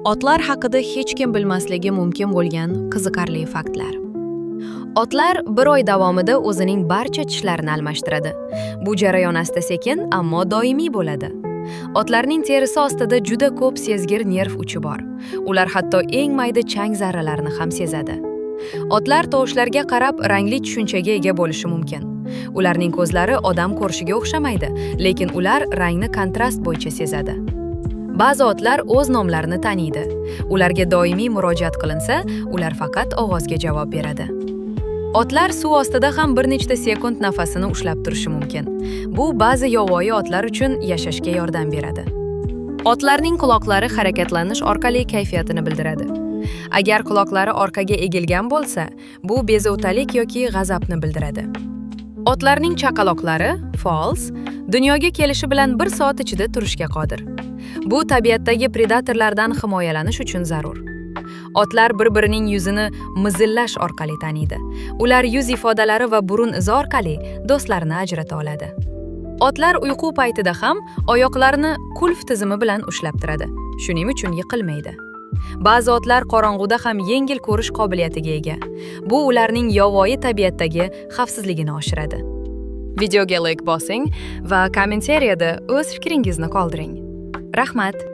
Otlar haqida hech kim bilmasligi mumkin bo'lgan qiziqarli faktlar. Otlar bir oy davomida o'zining barcha tishlarini almashtiradi. Bu jarayon asta-sekin, ammo doimiy bo'ladi. Otlarning terisi ostida juda ko'p sezgir nerv uchi bor. Ular hatto eng mayda chang zarralarini ham sezadi. Otlar tovushlarga qarab rangli tushunchaga ega bo'lishi mumkin. Ularning ko'zlari odam ko'rishiga o'xshamaydi, lekin ular rangni kontrast bo'yicha sezadi. Ba'zi otlar o'z nomlarini taniydi. Ularga doimiy murojaat qilinsa, ular faqat ovozga javob beradi. Otlar suv ostida ham bir nechta sekund nafasini ushlab turishi mumkin. Bu ba'zi yovvoyi otlar uchun yashashga yordam beradi. Otlarning quloqlari harakatlanish orqali kayfiyatini bildiradi. Agar quloqlari orqaga egilgan bo'lsa, bu bezovtalik yoki g'azabni bildiradi. Otlarning chaqaloqlari, foals, dunyoga kelishi bilan 1 soat ichida turishga qodir. Bu tabiatdagi predatorlardan himoyalanish uchun zarur. Otlar bir-birining yuzini mizillash orqali taniydi. Ular yuz ifodalari va burun izi orqali do'stlarini ajrata oladi. Otlar uyqu paytida ham oyoqlarini qulf tizimi bilan ushlab turadi. Shuning uchun yiqilmaydi. Ba'zi otlar qorong'uda ham yengil ko'rish qobiliyatiga ega. Bu ularning yovvoyi tabiatdagi xavfsizligini oshiradi. Videoga like bosing va kommentariyada o'z fikringizni qoldiring. Rahmat.